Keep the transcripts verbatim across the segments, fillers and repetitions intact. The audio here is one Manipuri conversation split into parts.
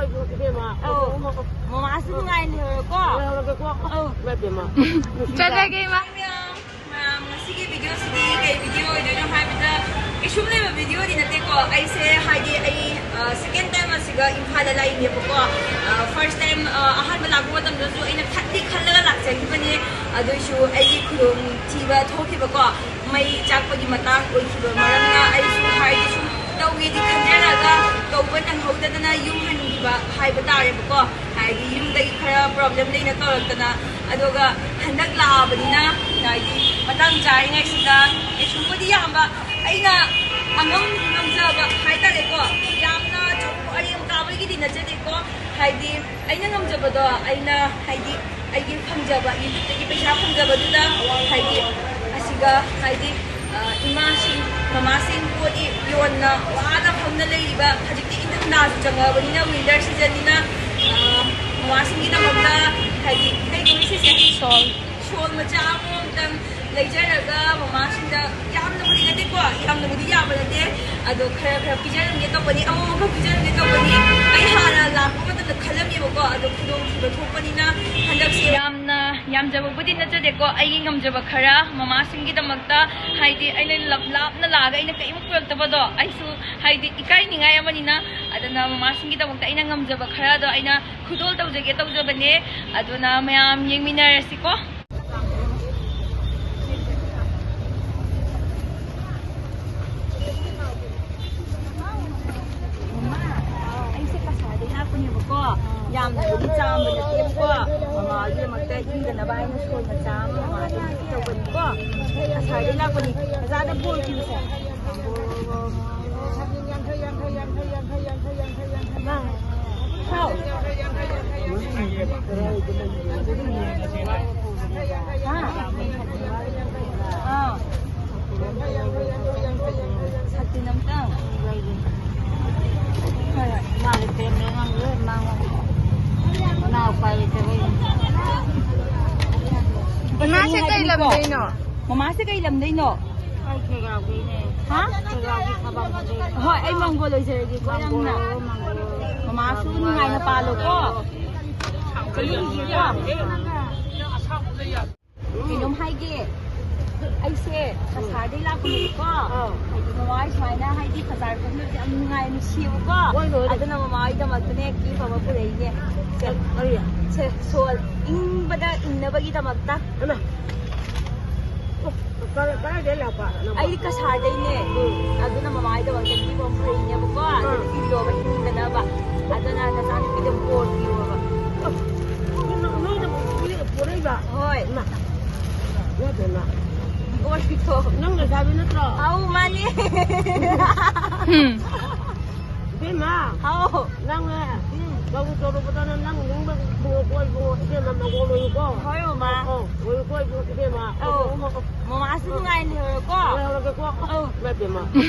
ꯏꯕꯦꯝꯃ, ꯑꯧ, ꯃꯃꯥꯁꯨ ꯅꯨꯡꯉꯥꯏꯅ ꯂꯩꯍꯧꯔꯣꯀꯣ꯫ ꯂꯩꯍꯧꯔꯒꯦꯀꯣ꯫ ꯑꯧ꯫ ꯏꯃꯥ ꯏꯕꯦꯝꯃ꯫ ꯆꯠꯂꯒꯦ, ꯏꯃꯥ꯫ ꯃꯌꯥꯝ, ꯉꯁꯤꯒꯤ video ꯁꯤꯗꯤ ꯀꯩ video ꯑꯣꯏꯗꯣꯏꯅꯣ ꯍꯥꯏꯕꯗ, ꯀꯩꯁꯨꯝ ꯂꯩꯕ video ꯗꯤ ꯅꯠꯇꯦꯀꯣ꯫ ꯑꯩꯁꯦ, ꯍꯥꯏꯗꯤ, ꯑꯩ, ꯑ, second time ꯑꯁꯤꯒ ꯏꯝꯐꯥꯜꯗ ꯂꯥꯛꯏꯅꯦꯕꯀꯣ꯫ ꯑ, first time, ꯑ, ꯑꯍꯥꯟꯕ ꯂꯥꯛꯄ ꯃꯇꯝꯗꯁꯨ ꯑꯩꯅ ꯈꯟꯗꯤ ꯈꯜꯂꯒ ꯂꯥꯛꯆꯈꯤꯕꯅꯦ꯫ ꯑꯗꯨꯏꯁꯨ ꯑꯩꯒꯤ ꯈꯨꯗꯣꯡꯊꯤꯕ ꯊꯣꯛꯈꯤꯕꯀꯣ꯫ ꯃꯩ ꯆꯥꯛꯄꯒꯤ ꯃꯇꯥꯡ ꯑꯣꯏꯈꯤꯕ ꯃꯔꯝꯅ ꯑꯩꯁꯨ, ꯍꯥꯏꯗꯤ, ꯁꯨꯝ ꯇꯧꯒꯦꯗꯤ ꯈꯟꯖꯔꯒ ꯇꯧꯕ ꯅꯪꯍꯧꯗꯗꯅ ꯌꯨꯝ ꯍꯟꯈꯤꯕ ꯍꯥꯏꯕ ꯇꯥꯔꯦꯕꯀꯣ꯫ ꯍꯥꯏꯗꯤ, ꯌꯨꯝꯗꯒꯤ ꯈꯔ problem ꯂꯩꯅ ꯇꯧꯔꯛꯇꯅ, ꯑꯗꯨꯒ ꯍꯟꯗꯛ ꯂꯥꯛꯑꯕꯅꯤꯅ, ꯍꯥꯏꯗꯤ, ꯃꯇꯥꯡ ꯆꯥꯔꯤꯉꯩꯁꯤꯗ ꯀꯩꯁꯨꯝꯕꯨꯗꯤ ꯌꯥꯝꯕ, ꯑꯩꯅ ꯑꯉꯝ ꯉꯝꯖꯕ ꯍꯥꯏꯇꯥꯔꯦꯀꯣ, ꯌꯥꯝꯅ ꯆꯥꯎꯊꯣꯛ ꯑꯔꯦꯝ ꯀꯥꯕꯒꯤꯗꯤ ꯅꯠꯆꯗꯦꯀꯣ꯫ ꯍꯥꯏꯗꯤ, ꯑꯩꯅ ꯉꯝꯖꯕꯗꯣ, ꯑꯩꯅ, ꯍꯥꯏꯗꯤ, ꯑꯩꯒꯤ ꯐꯪꯖꯕ, YouTube ꯇꯒꯤ ꯄꯩꯁꯥ ꯐꯪꯖꯕꯗꯨꯗ, ꯍꯥꯏꯗꯤ, ꯑꯁꯤꯒ, ꯍꯥꯏꯗꯤ, ꯑ, ꯏꯃꯥꯁꯤꯡ, ꯃꯃꯥꯁꯤꯡ ꯄꯣꯠ ꯌꯣꯟꯅ ꯋꯥꯅ ꯐꯝꯅ ꯂꯩꯔꯤꯕ, ꯍꯧꯖꯤꯛꯇꯤ ꯏꯪꯊꯝꯊꯥꯁꯨ ꯆꯪꯉꯛꯑꯕꯅꯤꯅ, winter season ꯅꯤꯅ, ꯑ, ꯃꯃꯥꯁꯤꯡꯒꯤꯗꯃꯛꯇ, ꯍꯥꯏꯗꯤ, ꯀꯩ ꯀꯧꯏ ꯁꯤꯁꯦ? Shawl꯫ Shawl ꯃꯆꯥ ꯑꯃꯃꯝꯇꯪ ꯂꯩꯖꯔꯒ ꯃꯃꯥꯁꯤꯡꯗ, ꯌꯥꯝꯅꯕꯨꯗꯤ ꯅꯠꯇꯦꯀꯣ, ꯌꯥꯝꯅꯕꯨꯗꯤ ꯌꯥꯕ ꯅꯠꯇꯦ, ꯑꯗꯣ ꯈꯔ ꯈꯔ ꯄꯤꯖꯔꯝꯒꯦ ꯇꯧꯕꯅꯤ, ꯑꯃꯃꯝꯈꯛ ꯄꯤꯖꯔꯝꯒꯦ ꯇꯧꯕꯅꯤ꯫ ꯑꯩ ꯍꯥꯟꯅ ꯂꯥꯛꯄ ꯃꯇꯝꯗ ꯈꯜꯂꯝꯃꯦꯕꯀꯣ, ꯑꯗꯣ ꯈꯨꯗꯣꯡꯊꯤꯕ ꯊꯣꯛꯄꯅꯤꯅ ꯍꯟꯗꯛꯁꯦ ꯌꯥꯝꯅ ꯌꯥꯝꯖꯕꯕꯨꯗꯤ ꯅꯠꯆꯗꯦꯀꯣ, ꯑꯩꯒꯤ ꯉꯝꯖꯕ ꯈꯔ ꯃꯃꯥꯁꯤꯡꯒꯤꯗꯃꯛꯇ, ꯍꯥꯏꯗꯤ, ꯑꯩꯅ ꯂꯝ ꯂꯥꯞꯅ ꯂꯥꯛꯑꯒ ꯑꯩꯅ ꯀꯔꯤꯝ ꯄꯨꯔꯛꯇꯕꯗꯣ, ꯑꯩꯁꯨ, ꯍꯥꯏꯗꯤ, ꯏꯀꯥꯏꯅꯤꯡꯉꯥꯏ ꯑꯃꯅꯤꯅ, ꯑꯗꯨꯅ ꯃꯃꯥꯁꯤꯡꯒꯤꯗꯃꯛꯇ ꯑꯩꯅ ꯉꯝꯖꯕ ꯈꯔꯗꯣ ꯑꯩꯅ ꯈꯨꯗꯣꯜ ꯇꯧꯖꯒꯦ ꯇꯧꯖꯕꯅꯦ꯫ ꯑꯗꯨꯅ ꯃꯌꯥꯝ ꯌꯦꯡꯃꯤꯟꯅꯔꯁꯤꯀꯣ꯫ ꯃꯃꯥ, ꯑꯩꯁꯦ ꯀꯁꯥꯔꯗꯩ ꯂꯥꯛꯄꯅꯦꯕꯀꯣ꯫ ꯌꯥꯝꯅꯕꯨꯗꯤ ꯆꯥꯝꯕ ꯅꯠꯇꯦꯕꯀꯣ꯫ ꯃꯃꯥꯒꯤꯗꯃꯛꯇ ꯏꯪꯗꯅꯕ ꯍꯥꯏꯅ ꯁꯣꯏ ꯃꯆꯥ ꯑꯃ ꯃꯃꯥꯗ ꯄꯤꯒꯦ ꯇꯧꯕꯅꯤꯀꯣ꯫ ꯀꯁꯥꯔꯗꯩ ꯂꯥꯛꯄꯅꯤ꯫ ꯕꯖꯥꯔꯗ ꯕꯣꯜ ꯄꯤꯕꯁꯦ꯫ ꯍꯥꯎ꯫ ꯍꯥ? ꯑꯥ꯫ ꯁꯥꯇꯤꯟ ꯑꯝꯇꯪ꯫ ꯍꯣꯏ, ꯍꯣꯏ꯫ ꯃꯥ ꯂꯩꯇ꯭ꯔꯦ, ꯃꯦꯝ ꯉꯥꯡꯗꯣꯏ ꯃꯥꯡꯉꯣ꯫ ꯃꯥ ꯎꯄꯥꯏ ꯂꯩꯇꯕꯩꯅꯦ꯫ ꯃꯃꯥꯁꯦ ꯀꯩ ꯂꯝꯗꯩꯅꯣ? ꯃꯃꯥꯁꯦ ꯀꯩ ꯂꯝꯗꯩꯅꯣ? ꯑꯩ ꯈꯦꯒꯥꯎꯗꯩꯅꯦ꯫ ꯍꯥ? ꯈꯦꯒꯥꯎꯒꯤ ꯊꯕꯛ ꯃꯐꯝꯗꯩꯅꯦ꯫ ꯍꯣꯏ, ꯑꯩ ꯃꯪꯒꯣꯜ ꯑꯣꯏꯖꯔꯒꯦꯀꯣ ꯌꯥꯝꯅ꯫ ꯃꯪꯒꯣꯜ, ꯃꯪꯒꯣꯜ꯫ ꯃꯃꯥꯁꯨ ꯅꯨꯡꯉꯥꯏ ꯄꯥꯜꯂꯣꯀꯣ꯫ ꯆꯠꯂꯨꯈꯤꯒꯦꯀꯣ꯫ ꯀꯩꯅꯣꯝ ꯍꯥꯏꯒꯦ꯫ ꯑꯩꯁꯦ ꯀꯁꯥꯔꯗꯩ ꯂꯥꯛꯄꯅꯦꯕꯀꯣ꯫ ꯑꯥ꯫ ꯍꯥꯏꯗꯤ ꯃꯃꯥ ꯍꯣꯏ ꯁꯨꯃꯥꯏꯅ ꯍꯥꯏꯗꯤ ꯕꯖꯥꯔ ꯀꯨꯝꯕꯁꯦ ꯌꯥꯝ ꯅꯨꯡꯉꯥꯏ, ꯅꯨꯡꯁꯤꯌꯦꯕꯀꯣ꯫ ꯍꯣꯏ, ꯍꯣꯏ꯫ ꯑꯗꯨꯅ ꯃꯃꯥ ꯍꯣꯏꯒꯤꯗꯃꯛꯇꯅꯦ gift ꯑꯃ ꯄꯨꯔꯛꯏꯅꯦ꯫ ꯁꯦ, ꯀꯔꯤ? ꯁꯦ, ꯁꯣꯜ ꯏꯪꯕꯗ ꯏꯟꯅꯕꯒꯤꯗꯃꯛꯇ꯫ ꯍꯩꯃꯥ꯫ ꯑꯣ, ꯀ-, ꯀꯗꯥꯏꯗꯩ ꯂꯥꯛꯄ ꯅꯪꯕꯣ? ꯑꯩꯗꯤ ꯀꯁꯥꯔꯗꯩꯅꯦ꯫ ꯎꯝ꯫ ꯑꯗꯨꯅ ꯃꯃꯥ ꯍꯣꯏꯒꯤꯗꯃꯛꯇ gift ꯑꯃ ꯄꯨꯔꯛꯏꯅꯦꯕꯀꯣ꯫ ꯑꯗꯨ ꯎꯝ꯫ ꯏꯜꯂꯣꯕ ꯏꯪꯗꯅꯕ꯫ ꯑꯗꯨꯅ ꯅꯆꯥꯅꯨꯄꯤꯗ ꯕꯣꯔ ꯄꯤꯌꯣꯕ꯫ ꯑꯣ, ꯅꯣꯏꯅ ꯄꯨꯔꯛꯏꯕ? ꯍꯣꯏ꯫ ꯏꯃꯥ꯫ ꯏꯃꯥ ꯏꯕꯦꯝꯃ꯫ ꯕꯣꯔ ꯄꯤꯊꯣꯛ꯫ ꯅꯪ ꯂꯩꯁꯥꯕꯤ ꯅꯠꯇ꯭ꯔꯣ? ꯑꯧ, ꯃꯥꯅꯦ꯫ ꯎꯝ꯫ ꯏꯕꯦꯝꯃ꯫ ꯍꯥꯎ꯫ ꯅꯪꯅꯦ, ꯎꯝ꯫ ꯕꯥꯕꯨ ꯇꯧꯔꯨꯕꯗꯅ ꯅꯪ ꯅꯤꯡꯕ ꯏꯕꯨꯡꯉꯣ ꯀꯣ, ꯏꯕꯨꯡꯉꯣ ꯏꯕꯦꯝꯃ ꯃꯉꯣꯟ ꯑꯣꯏꯌꯨꯀꯣ꯫ ꯍꯣꯏ, ꯃꯃꯥ꯫ ꯑꯧ, ꯑꯣꯏꯌꯨꯀꯣ, ꯏꯕꯨꯡꯉꯣ ꯏꯕꯦꯝꯃ꯫ ꯑꯧ꯫ ꯑꯧ, ꯑꯧ, ꯑꯧ꯫ ꯃꯃꯥꯁꯨ ꯅꯨꯡꯉꯥꯏꯅ ꯂꯩꯍꯧꯔꯣꯀꯣ꯫ ꯂꯩꯍꯧꯔꯒꯦꯀꯣ꯫ ꯑꯧ꯫ ꯏꯃꯥ ꯏꯕꯦꯝꯃ꯫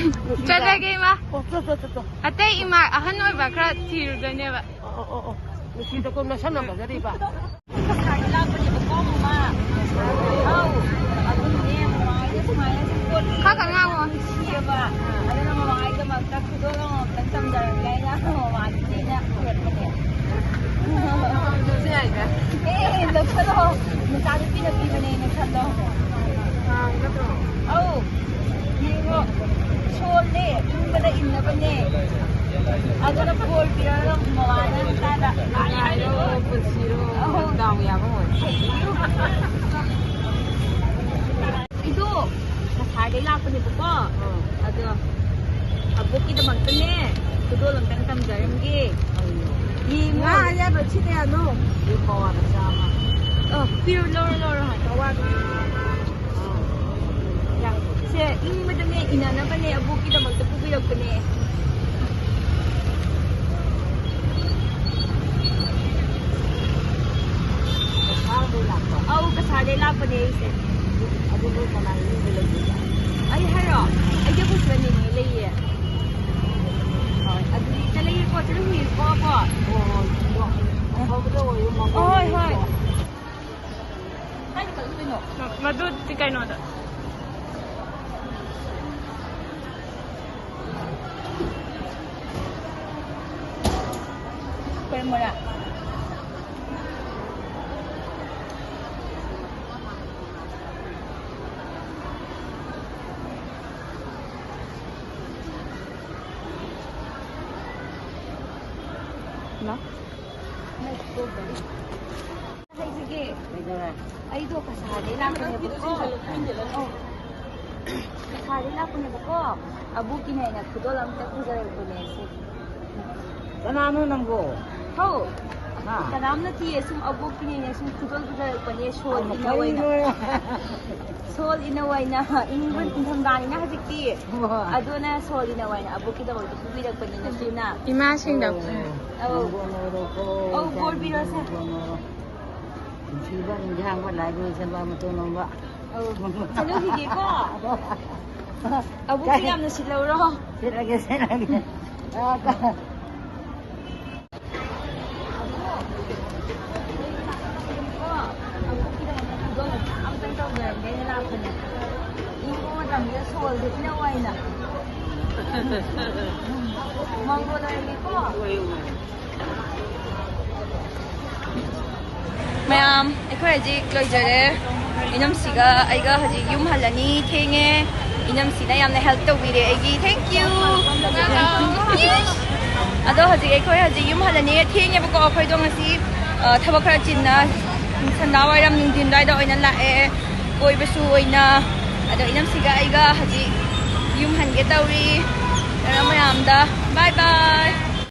ꯅꯨꯡꯁꯤꯗ꯫ ꯆꯠꯂꯒꯦ, ꯏꯃꯥ꯫ ꯑꯣ, ꯆꯣ, ꯆꯣ, ꯆꯣ, ꯆꯣ꯫ ꯑꯇꯩ ꯏꯃꯥ ꯑꯍꯟ ꯑꯣꯏꯕ ꯈꯔ ꯊꯤꯔꯨꯗꯣꯏꯅꯦꯕ꯫ ꯑꯣ, ꯑꯣ, ꯑꯣ, ꯑꯣ꯫ ꯅꯨꯡꯁꯤꯗꯀꯣ ꯅꯁꯝꯅ ꯐꯖꯔꯤꯕ꯫ ꯀꯁꯥꯔꯗ ꯂꯥꯛꯄꯅꯦꯕꯀꯣ, ꯃꯃꯥ꯫ ꯑꯧ꯫ ꯑꯗꯨꯅꯦ, ꯃꯃꯥ ꯍꯣꯏꯅ ꯁꯨꯃꯥꯏꯅ ꯁꯨꯝ ꯄꯣꯠ ꯈꯔ ꯈꯔ ꯉꯥꯡꯉꯣ꯫ ꯅꯨꯡꯁꯤꯌꯦꯕ꯫ ꯑꯗꯨꯅ ꯃꯃꯥ ꯍꯣꯏꯒꯤꯗꯃꯛꯇ ꯈꯨꯗꯣꯜ ꯑꯃꯃꯝꯇꯪ ꯇꯝꯖꯔꯒꯦ ꯍꯥꯏꯅ ꯃꯃꯥꯗꯨꯅꯦꯅ ꯄꯨꯔꯛꯄꯅꯦ꯫ ꯂꯧꯁꯤꯟ ꯌꯥꯏꯗ꯫ ꯑꯦ, ꯂꯧꯁꯜꯂꯣ꯫ ꯅꯆꯥꯅꯨꯄꯤꯅ ꯄꯤꯕꯅꯦꯅ ꯈꯜꯂꯣ꯫ ꯑꯥ, ꯅꯠꯇ꯭ꯔꯣ? ꯑꯧ꯫ ꯌꯦꯡꯉꯣ꯫ ꯁꯣꯜꯅꯦ, ꯏꯪꯕꯗ ꯏꯟꯅꯕꯅꯦ꯫ ꯑꯗꯨꯅ ꯕꯣꯔ ꯄꯤꯔꯒ ꯃꯃꯥꯅ ꯃꯆꯥꯗ ꯅꯨꯡꯉꯥꯏꯔꯣ, ꯄꯨꯟꯁꯤꯔꯣ, ꯑꯧ꯫ ꯗꯥꯎ ꯌꯥꯕ ꯑꯣꯏ꯫ ꯑꯩꯗꯣ ꯀꯁꯥꯔꯗꯩ ꯂꯥꯛꯄꯅꯦꯕꯀꯣ꯫ ꯑꯥ꯫ ꯑꯗꯣ ꯑꯕꯣꯛꯀꯤꯗꯃꯛꯇꯅꯦ, ꯈꯨꯗꯣꯜ ꯑꯝꯇꯪ ꯇꯝꯖꯔꯝꯒꯦ꯫ ꯌꯦꯡꯉꯣ꯫ ꯉꯥ ꯑꯌꯥꯏꯕ ꯁꯤ ꯀꯌꯥꯅꯣ? ꯑꯗꯨ ꯄꯋꯥꯗ ꯆꯥꯝꯃ꯫ ꯑ, ꯄꯤꯔꯣ, ꯂꯧꯔꯣ, ꯂꯧꯔꯣ ꯍꯥꯏ꯫ ꯄꯋꯥꯗ꯫ ꯌꯥ-, ꯁꯦ, ꯏꯪꯕꯗꯅꯦ, ꯏꯅꯅꯕꯅꯦ, ꯑꯕꯣꯛꯀꯤꯗꯃꯛꯇ ꯄꯨꯕꯤꯔꯛꯄꯅꯦ꯫ ꯀꯁꯥꯔꯗꯩ ꯂꯥꯛꯄ? ꯑꯧ, ꯀꯁꯥꯔꯗꯩ ꯂꯥꯛꯄꯅꯦ ꯑꯩꯁꯦ꯫ ꯑꯗꯨ ꯅꯣꯏ ꯀꯅꯥ ꯏꯃꯨꯡꯗ ꯂꯩꯗꯣꯏꯕ? ꯑꯩ ꯍꯥꯏꯔꯣ? ꯑꯩꯗꯤ ꯑꯩꯈꯣꯏ ꯁꯤꯗ ꯅꯦꯅꯦ ꯂꯩꯌꯦ꯫ ꯍꯣꯏ, ꯑꯗꯨꯗꯤ ꯆꯠꯂꯒꯦꯀꯣ, ꯆꯠꯂꯨꯈꯤꯒꯦꯀꯣ, ꯀꯣ? ꯍꯣꯏ, ꯍꯣꯏ, ꯑꯗꯣ ꯑꯐꯕꯗ ꯑꯣꯏꯌꯨ, ꯃꯪꯒꯣꯜ ꯍꯣꯏ, ꯍꯣꯏ꯫ ꯑꯣꯏꯌꯨꯀꯣ꯫ ꯀꯥꯏꯗ ꯆꯠꯂꯨꯗꯣꯏꯅꯣ? ꯃ-, ꯃꯗꯨꯗꯤ ꯀꯩꯅꯣꯗ꯫ ꯃꯣꯔꯥ꯫ ꯍꯜꯂꯣ꯫ ꯍꯥꯏꯁꯤꯒꯦ꯫ ꯀꯩꯗꯧꯔꯦ? ꯑꯩꯗꯣ ꯀꯁꯥꯔꯗꯩ ꯂꯥꯛꯄꯅꯦꯕꯀꯣ꯫ ꯑꯧ꯫ ꯀꯁꯥꯔꯗꯩ ꯂꯥꯛꯄꯅꯦꯕꯀꯣ꯫ ꯑꯕꯣꯛꯀꯤꯅꯦ ꯑꯩꯅ ꯈꯨꯗꯣꯜ ꯑꯝꯇ ꯄꯨꯖꯔꯛꯄꯅꯦ ꯁꯦ꯫ ꯀꯅꯥꯅꯣ ꯅꯪꯕꯣ? ꯍꯧ꯫ ꯍꯥ? ꯀꯅꯥꯝ ꯅꯠꯇꯤꯌꯦ, ꯁꯨꯝ ꯑꯕꯣꯛꯀꯤꯅꯦꯅ ꯁꯨꯝ ꯈꯨꯗꯣꯜ ꯄꯨꯖꯔꯛꯄꯅꯦ, ꯁꯣꯜ ꯑꯩꯅ ꯏꯅꯧ ꯑꯣꯏꯅ꯫ ꯈꯜꯂꯤꯅꯦ꯫ ꯁꯣꯜ ꯏꯅꯧ ꯑꯣꯏꯅ꯫ ꯏꯪꯕ ꯅꯤꯡꯊꯝꯊꯥꯅꯤꯅ ꯍꯧꯖꯤꯛꯇꯤ꯫ ꯍꯣꯏ꯫ ꯑꯗꯨꯅ ꯁꯣꯜ ꯏꯅꯧ ꯑꯣꯏꯅ ꯑꯕꯣꯛꯀꯤꯗꯃꯛꯇ ꯄꯨꯕꯤꯔꯛꯄꯅꯤꯅ ꯁꯤꯅ꯫ ꯏꯃꯥꯁꯤꯡꯗ꯫ ꯑꯧ꯫ ꯑꯧ, ꯕꯣꯔ ꯄꯤꯔꯣꯁꯦ꯫ ꯄꯨꯟꯁꯤꯗ ꯅꯤꯡꯁꯤꯡꯕ ꯂꯥꯏꯔꯤ ꯁꯦꯝꯕ ꯃꯇꯣꯟ ꯂꯣꯝꯕ꯫ ꯑꯧ, ꯆꯠꯂꯨꯈꯤꯒꯦꯀꯣ꯫ ꯑꯕꯣꯛꯁꯨ ꯌꯥꯝꯅ ꯁꯤꯠꯍꯧꯔꯣ꯫ ꯁꯤꯠꯂꯒꯦ, ꯁꯤꯠꯂꯒꯦ꯫ ꯑꯕꯣꯛꯀꯤꯗꯃꯛꯇ ꯈꯨꯗꯣꯜ ꯃꯆꯥ ꯑꯝꯇꯪ ꯇꯧꯖꯔꯝꯒꯦꯅ ꯂꯥꯛꯄꯅꯦ꯫ ꯏꯪꯕ ꯃꯇꯝꯁꯤꯗ ꯁꯣꯜꯁꯦ ꯏꯅꯧ ꯑꯣꯏꯅ꯫ ꯃꯪꯒꯣꯜ ꯑꯣꯏꯔꯒꯦꯀꯣ꯫ ꯃꯌꯥꯝ, ꯑꯩꯈꯣꯏ ꯍꯧꯖꯤꯛ ꯂꯣꯏꯖꯔꯦ꯫ ꯏꯅꯝꯁꯤꯒ ꯑꯩꯒ ꯍꯧꯖꯤꯛ ꯌꯨꯝ ꯍꯜꯂꯅꯤ꯫ ꯊꯦꯡꯉꯦ꯫ ꯏꯅꯝꯁꯤꯅ ꯌꯥꯝꯅ help ꯇꯧꯕꯤꯔꯦ ꯑꯩꯒꯤ꯫ Thank you꯫ ꯑꯗꯣ ꯍꯧꯖꯤꯛ ꯑꯩꯈꯣꯏ ꯍꯧꯖꯤꯛ ꯌꯨꯝ ꯍꯜꯂꯅꯤ꯫ ꯊꯦꯡꯉꯦꯕꯀꯣ, ꯑꯩꯈꯣꯏꯗꯣ ꯉꯁꯤ, ꯑ, ꯊꯕꯛ ꯈꯔ ꯆꯤꯟꯅ ꯁꯟꯗꯥ ꯋꯥꯏꯔꯝ ꯅꯨꯡꯊꯤꯟ ꯑꯗꯨꯋꯥꯏꯗ ꯑꯣꯏꯅ ꯂꯥꯛꯑꯦ, ꯀꯣꯏꯕꯁꯨ ꯑꯣꯏꯅ꯫ ꯑꯗꯣ ꯏꯅꯝꯁꯤꯒ ꯑꯩꯒ ꯍꯧꯖꯤꯛ ꯌꯨꯝ ꯍꯟꯒꯦ ꯇꯧꯔꯤ꯫ ꯑꯗꯣ ꯃꯌꯥꯝꯗ bye bye꯫